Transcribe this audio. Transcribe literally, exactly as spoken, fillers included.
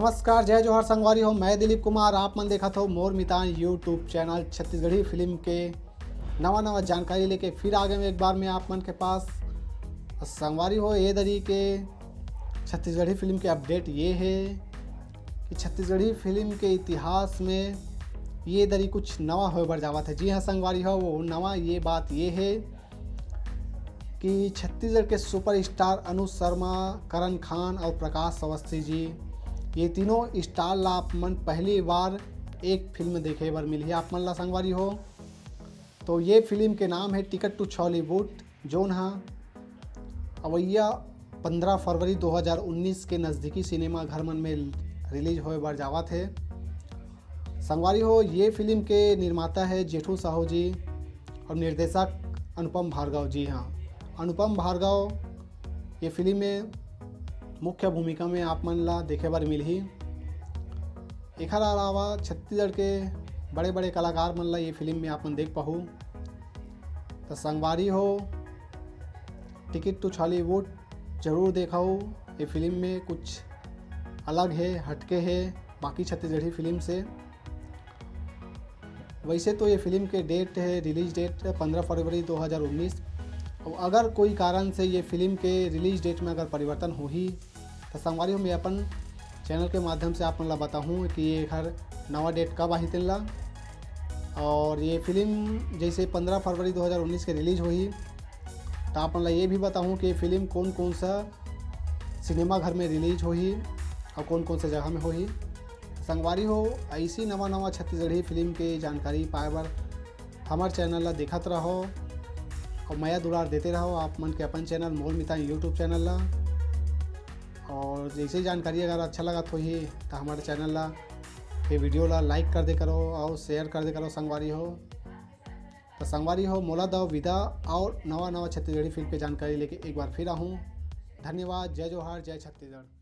नमस्कार, जय जोहार संगवारी हो, मैं दिलीप कुमार। आप मन देखत हो मोर मितान YouTube चैनल। छत्तीसगढ़ी फिल्म के नवा नवा जानकारी लेके फिर आ गए एक बार मैं आप मन के पास। संगवारी हो, ये दरी के छत्तीसगढ़ी फिल्म के अपडेट ये है कि छत्तीसगढ़ी फिल्म के इतिहास में ये दरी कुछ नवा होए बर जावत है। जी हाँ संगवारी हो, वो नवा ये बात ये है कि छत्तीसगढ़ के सुपरस्टार अनुज शर्मा, करण खान और प्रकाश अवस्थी जी, ये तीनों स्टार ला आप मन पहली बार एक फिल्म देखे बर मिलही आप मन ला संगवारी हो। तो ये फिल्म के नाम है टिकट टू छॉलीवुड, जोन हा अवैया पंद्रह फरवरी दो हज़ार उन्नीस के नज़दीकी सिनेमा घर मन में रिलीज होए बर जावत है। संगवारी हो, ये फिल्म के निर्माता है जेठू साहू जी और निर्देशक अनुपम भार्गव जी। हाँ, अनुपम भार्गव ये फिल्म में मुख्य भूमिका में आप मन ला देखे बर मिलही। एखर अलावा छत्तीसगढ़ के बड़े बड़े कलाकार मन ला ये फिल्म में आप मन देख पाहू। तो संगवारी हो, टिकट टू छॉलीवुड जरूर देखो। ये फिल्म में कुछ अलग है, हटके है बाकी छत्तीसगढ़ी फिल्म से। वैसे तो ये फिल्म के डेट है, रिलीज डेट है पंद्रह फरवरी दो हज़ार उन्नीस। और अगर कोई कारण से ये फिल्म के रिलीज डेट में अगर परिवर्तन होही तो संगवारी हो, मैं अपन चैनल के माध्यम से आप मन ला बताहूँ कि ये एखर नवा डेट कब आही तेन ला। और ये फिल्म जैसे पंद्रह फरवरी दो हज़ार उन्नीस के रिलीज होही, तो आप मन ला ये भी बताहूँ कि ये फिल्म कौन कौन सा सिनेमा घर में रिलीज होही और कौन कौन सा जगह में होही। संगवारी हो, ऐसी नवा नवा छत्तीसगढ़ी फिल्म के जानकारी पाए बर हमार चैनल ला देखत रहो और मया दुलार देते रहो आप मन के अपन चैनल मोर मितान YouTube चैनल ला। और जैसे जानकारी अगर अच्छा लगत होही तो हमारे चैनल ला, ये वीडियो ला लाइक कर दे करो और शेयर कर दे करो संगवारी हो। तो संगवारी हो, मोला दव विदा और नवा नवा छत्तीसगढ़ी फिल्म के जानकारी लेके एक बार फिर आहूँ। धन्यवाद। जय जोहार, जय छत्तीसगढ़।